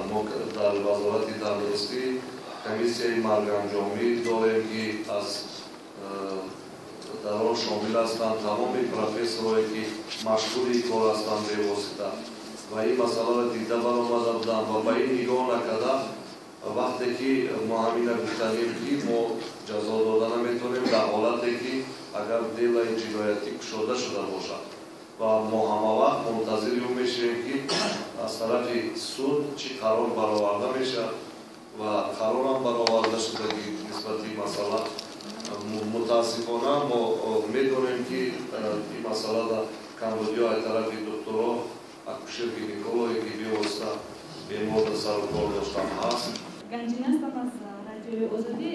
Мо дар Вазорати тандурустӣ комиссияи марганҷомӣ дорем, ки аз дар он шомил ҳастанд тамоми профессорое, ки машғули кор ҳастанд бевосита, ва ин масъаларо дида баромада буданд ва ба ин нигоҳ накарда, вақте ки мо ҳамина гуфтанем, ки мо ҷазо дода наметавонем дар ҳолате ки агар делаи ҷиноятӣ кушода шуда бошад, ва мо ҳамавақт мунтазири ӯ мешавем, ки аз тарафи суд чӣ қарор бароварда мешавад. Ва қарорам бароварда шудагӣ нисбати ин масъала. Мутаассифона, мо медонем, ки ин масъалада камбудиҳо аз тарафи духтуро, акушер гинекологе, ки бевосита беморда сару кор доштан, ҳаст. Ганҷина ҳастам аз Радиои Озодӣ.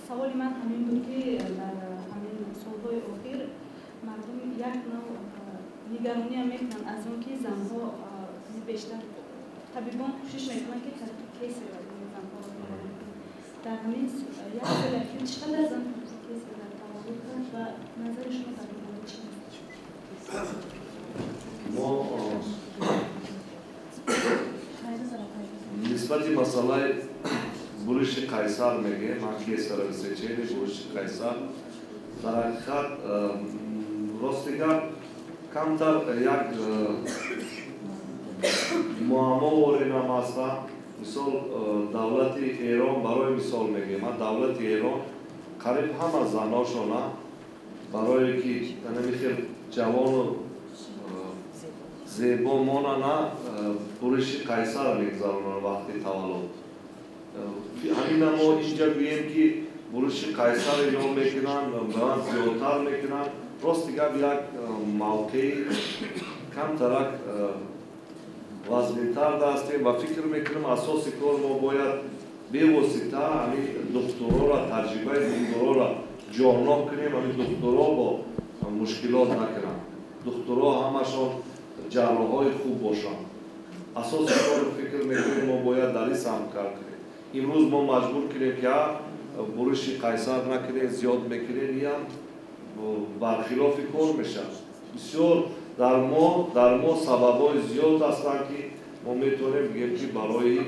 Саволи ман ҳамин буд, ки дар ҳамин солҳои охир мардум як нав нигарониам мекунанд аз он ки занҳо бештар, табибон кӯшиш мекунанд, ки тариқи кесарево занҳоро таваллуд кунанд. Дар ҳамин як соли ахир чӣ қадар зан тариқи кесарево таваллуд кард ва назари шумо дар ин бора чи аст? Мо нисбати масъалаи буриши қайсар мегӯем, ман кесарево сечение, буриши қайсар, дар ҳақиқат, рости гап, камтар як муаммо воринам ҳастам. Мисол, давлати Эрон, барои мисол мегӯем, ман давлати Эрон қариб ҳама заношона барое ки ҳамин хел ҷавону зебо монана, буриши қайсар мегузаронанд вақти таваллуд. Ҳамина мо инҷа гӯем, ки буриши қайсар ино мекунанд, ба зиёдтар мекунанд, рости гап, як мавқеи камтарак вазнинтар ҳастем ва фикр мекунам, асоси кор мо бояд бевосита ҳамин духтурора, таҷрибаи духтурора ҷоннок кунем, ҳамин духтуро бо мушкилот накунанд, духтуро ҳамашон ҷарроҳҳои хуб бошанд. Асоси кор, фикр мекунем, мо бояд дар ин самт кар кунем. Имрӯз мо маҷбур кунем, ки буриши қайсар накунем, зиёд мекунем, иам бархилофи кор мешавад. Бисёр дар мо сабабҳои зиёд ҳастанд, ки мо метавонем бигӯем, ки барои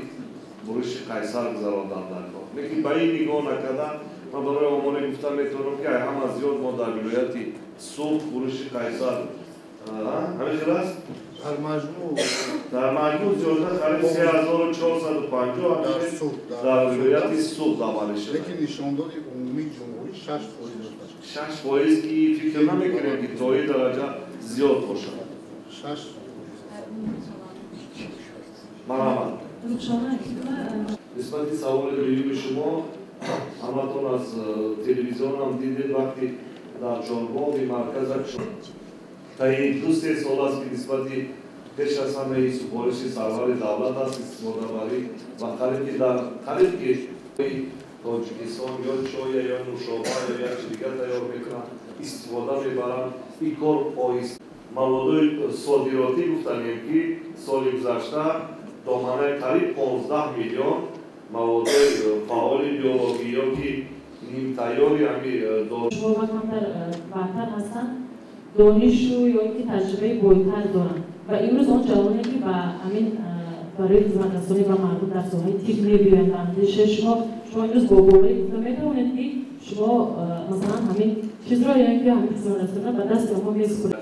буриши қайсар гузарондан дар кор. Лекин ба ин нигоҳ накарда, ман барои оморе гуфта метавонам, ки ҳама зиёд мо дар вилояти Суғд буриши қайсар ҳамин хел аст. Дар маҷмӯъ. Дар маҷмӯъ зиёда қариб 3450 дар вилояти Суғд амалӣ шуда. Лекин нишондоди умумии ҷумҳурӣ 6%-ро ташкил. 6%, ки фикр намекунем, ки то ин дараҷа зиёд бошад. 6%. Марҳамат. Нисбати саволи дуюми шумо, ҳаматон аз телевизионам дидед, вақти дар Чорбоғи марказа таи 2-3 сол аст, ки нисбати пеш аз ҳамаи супориши сарвари давлат аст истифодабарӣ ва қариб ки дар қариб ки Тоҷикистон ё чоя, ё нӯшоба, ё як чи дигар тайёр мекунанд, истифода мебаранд. Ин кор оҳиста. Маводои содиротӣ гуфтанем, ки соли гузашта доманаи қариб 15 миллион маводои фаъоли биологӣ ё ки нимтайёри ҳами. Шумо камтар бартар ҳастанд, донишу ё ки таҷрибаи бойтар доранд ва имрӯз он ҷавоне, ки ба ҳамин барои хизматрасонӣ ба мардум дар соҳаи тиб мебиёянд, ба андешаи шумо, шумо имрӯз бо боварӣ гуфта метавонед, ки шумо масалан ҳамин чизро ё ин ки ҳамин хизматрасониро ба дасти онҳо месупоред?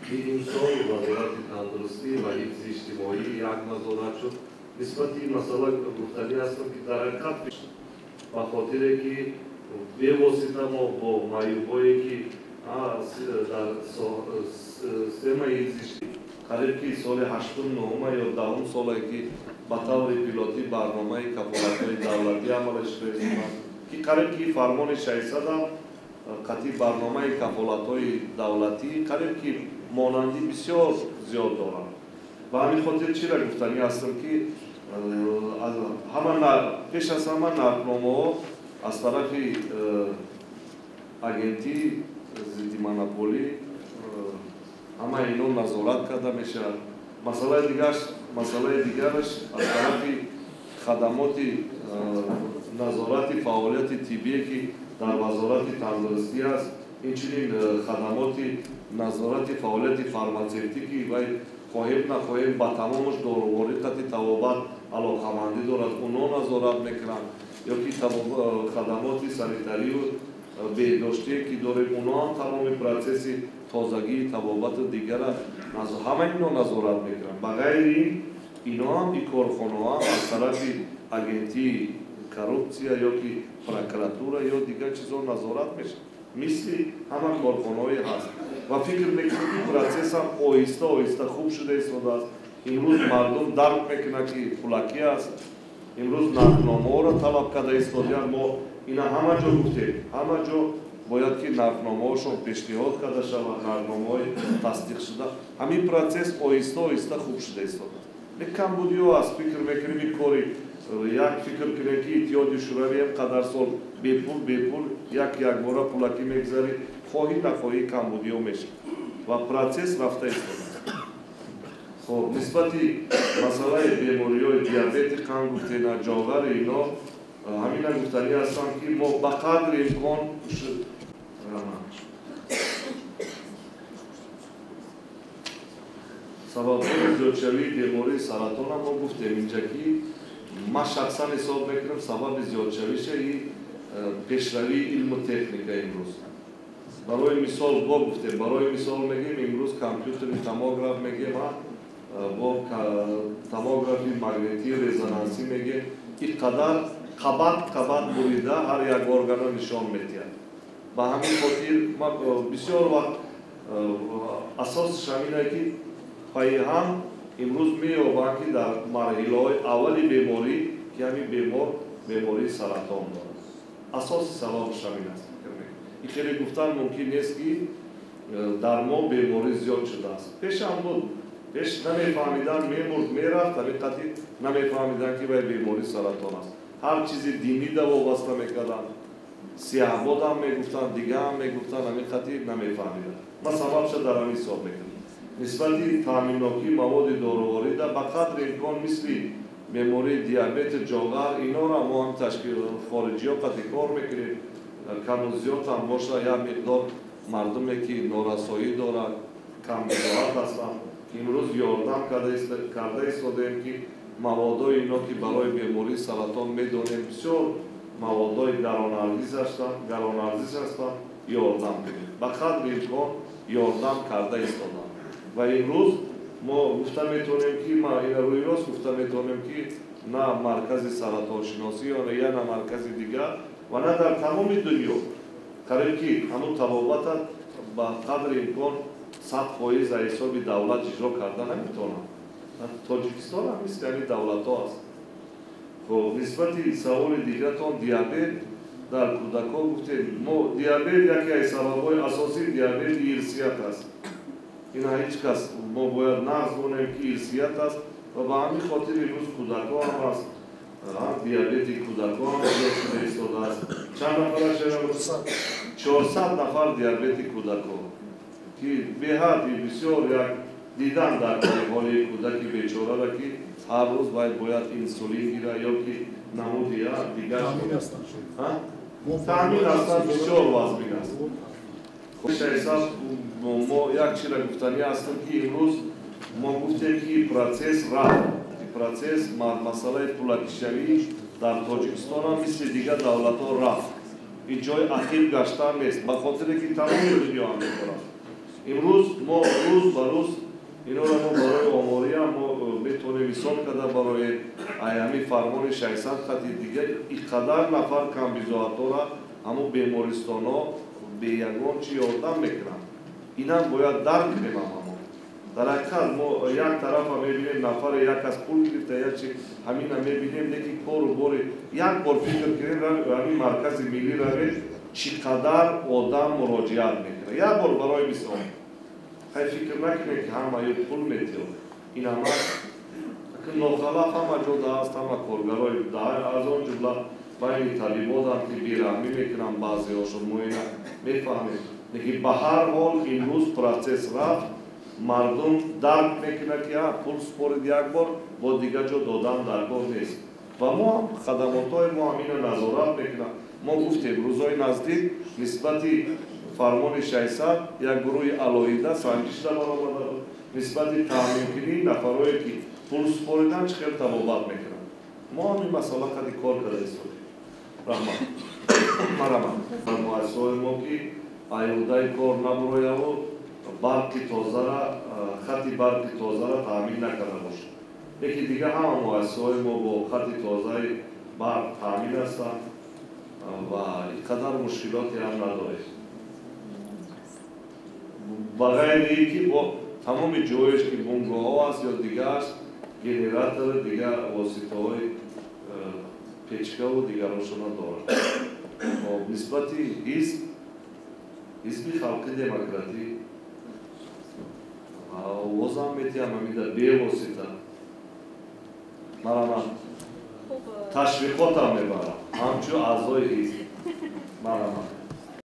Ки имсол Вазорати тандурустӣ ва ҳифзи иҷтимоӣ як назорат шуд. Нисбати ин масъала гуфтанӣ ҳастам, ки дар ҳақиқат ба хотире ки бевосита мо бо маъюбҳое, ки дар системаи ҳифзи, қариб ки соли ҳаштум, нуҳума ё 10-ум соле, ки ба таври пилотӣ барномаи кафолатҳои давлатӣ амалӣ шуда, ки қариб ки фармони 600-ам қатъи барномаи кафолатҳои давлатӣ қариб ки монандӣ бисёр зиёд доранд. Ба ҳамин хотир чиро гуфтанӣ ҳастам, ки ҳама, пеш аз ҳама, нархномаҳо аз тарафи агентии зидди монополӣ ҳама ино назорат карда мешавад. Масъалаи дигараш, аз тарафи хадамоти назорати фаъолияти тиббие, ки дар Вазорати тандурустӣ аст, инчунин хадамоти назорати фаъолияти фарматсевтикӣ вай. Хоҳем нахоҳем ба тамомаш доруворӣ қати табобат алоқамандӣ дорад, оно назорат мекунанд, ё ки хадамоти санитарию беҳдоштие ки дорем, оно ҳам тамоми процесси тозагии табобату дигара ҳама ино назорат мекунанд. Ба ғайри ин ино ҳам и корхонаҳо ҳам аз тарафи агентии коррупсия ё ки прокуратура ё дигар чизҳо назорат мешаванд, мисли ҳама корхонаҳое ҳаст. Ва фикр мекунем ки процессам оҳиста оҳиста хуб шуда истодааст. Имрӯз мардум дарк мекунад ки пулакӣ аст. Имрӯз нархномаҳоро талаб карда истодиянд. Мо ина ҳама ҷо гуфтем, ҳама ҷо бояд ки нархномаҳошон пешниҳод карда шавад, нархномаҳои тасдиқшуда. Ҳамин процесс оҳиста оҳиста хуб шуда истодааст. Камбудиҳо аст, фикр мекунем ин кори як фикр кунем ки Иттиҳоди Шӯравӣ ҳам қадар сол бепул бепул як якбора пулакӣ мегзарӣ, хоҳӣ нахоҳӣ камбудиҳо мешавад ва процесс рафта истодааст. Хоб, нисбати масъалаи бемориҳои диабети қанд гуфтена, ҷоғари ино, ҳамина гуфтанӣ ҳастам ки мо ба қадри имкон сабабҳои зиёдшавии бемории саратонам мо гуфтем инҷа ки ман шахсан ҳисоб мекунам сабаби зиёдшавиша и пешравии илму техника имрӯз. Барои мисол бо гуфтем, барои мисол мегӯем имрӯз компютери томограф мегӯем, бо томографи магнитии резонансӣ мегӯем, ин қадар қабат қабат бурида ҳар як органро нишон медиҳад. Ба ҳамин хотир ман бисёр вақт асосиш ҳамин ки пайҳам имрӯз меёбанд ки дар марҳилаҳои аввали беморӣ ки ҳамин бемор бемории саратон дорад. Асоси сабабаш ҳамин аст. Ин хеле гуфтан мумкин нест ки дар мо беморӣ зиёд шудааст. Пешам буд, пеш намефаҳмидан, мемурд, мерафт, ҳамин қатъи намефаҳмидан ки вай бемории саратон аст. Ҳар чизи динӣ да вобаста мекарданд, сиёҳбодам мегуфтанд, дигаам мегуфтанд, ҳамин қатъи намефаҳмиданд. Ман сабабша дар ҳамин ҳисоб мекунам. Нисбати таъминнокии маводи доруворӣ да ба қадри имкон мисли бемории диабети ҷоғар инора мо ҳам ташкил хориҷиҳо қатъи кор мекунем. Каму зиёд ҳам боша як миқдор мардуме ки норасоӣ дорад, камбизоат ҳастанд, имрӯз ёрдам карда истодаем ки маводҳои ино ки барои бемории саратон медонем бисёр маводҳои гаронарзиш ҳастанд, ёрдам кунем. Ба қадри имкон ёрдам карда истодам. Ва имрӯз мо гуфта метавонем ки ма ина рӯи рост гуфта метавонем ки на маркази саратоншиносӣ ё на маркази дигар ва на дар тамоми дунё қариб ки ҳамун табобата ба қадри имкон 100% аз ҳисоби давлат иҷро карда наметавонанд. Тоҷикистон ҳам мисли ҳамин давлатҳо аст. Хоб, нисбати саволи дигартон диабет дар кӯдакҳо гуфтем, мо диабет яке аз сабабҳои асосии диабет ирсият аст. Ина ҳеҷ кас мо бояд нағз донем ки ирсият аст ва ба ҳамин хотир имрӯз кӯдакҳо ҳам аст, ҳам диабети кӯдакҳо ҳам зиёд шуда истодааст. Чанд нафараш? 400 нафар диабети кӯдакҳо ки беҳад бисёр як дидан дар ҳоли кӯдаки бечорара ки ҳар рӯз вай бояд инсулин гира ё ки намуди дигар таъмин ҳастанд, бисёр вазмин аст. Шайсаб, мо як чизро гуфтанӣ ҳастем ки имрӯз мо гуфтем ки процесс рафт, процесс масъалаи пулакишавӣ дар Тоҷикистон ҳам мисли дигар давлатҳо рафт. Ин ҷои ақиб гаштан нест, ба хотире ки тамоми дунё ҳам мекунад. Имрӯз мо рӯз ба рӯз инора мо барои омориам мо метавонем ҳисоб карда барои ҳамин фармони 600 хати дигар ин қадар нафар камбизоатҳоро ҳамун бемористонҳо бе ягон чи ёрдам мекунанд. Инам бояд дарк кунем ҳамамо. Дар ҳақиқат мо як тарафа мебинем нафаре як кас пул гирифта, як чи ҳамина мебинем, лекин кору бори як бор фикр кунем, ҳамин маркази миллӣ равем, чӣ қадар одам муроҷиат мекунад. Як бор барои мисол хай фикр накунем ки ҳамаё пул метиёд. Ин ҳама нохалаф ҳама ҷо даст, ҳама коргарои аз он ҷумла байни талибодам ки бераҳмӣ мекунанд баъзеҳошон, мо ина мефаҳмем. Лекин ба ҳар ҳол имрӯз процесс рафт, мардум дарк мекунад ки пул спорид як бор, бо дигар ҷо додан даркор нест. Ва мо ҳам хадамотҳои мо ҳам ина назорат мекунанд. Мо гуфтем рӯзҳои наздик нисбати фармони 600 як гурӯҳи алоҳида санҷишда баромада буд. Нисбати таъминкунии нафарое, ки пул супоридан, чӣ хел табобат мекунанд. Мо ҳам ин масъала қади кор карда истодем. Раҳмат, марҳамат. Муассисаҳои мо, ки айудаи кор набурояву барқи тозара, хати барқи тозара таъмин накарда бошад. Лекин дигар ҳама муассисаҳои мо бо хати тозаи барқ таъмин ҳастанд ва ин қадар мушкилоте ҳам надорем. Ба ғайри ин ки бо тамоми ҷоеш, ки бунгоҳҳо аст ё дигар аст, генератори, дигар воситаҳои, печкаву дигарошона дорад. Нисбати ҳизб, Ҳизби Халқи Демократӣ, овозам метиҳам ҳамида бевосита. Марҳамат, ташвиқотам мебарам ҳамчун аъзои ҳизб. Марҳамат.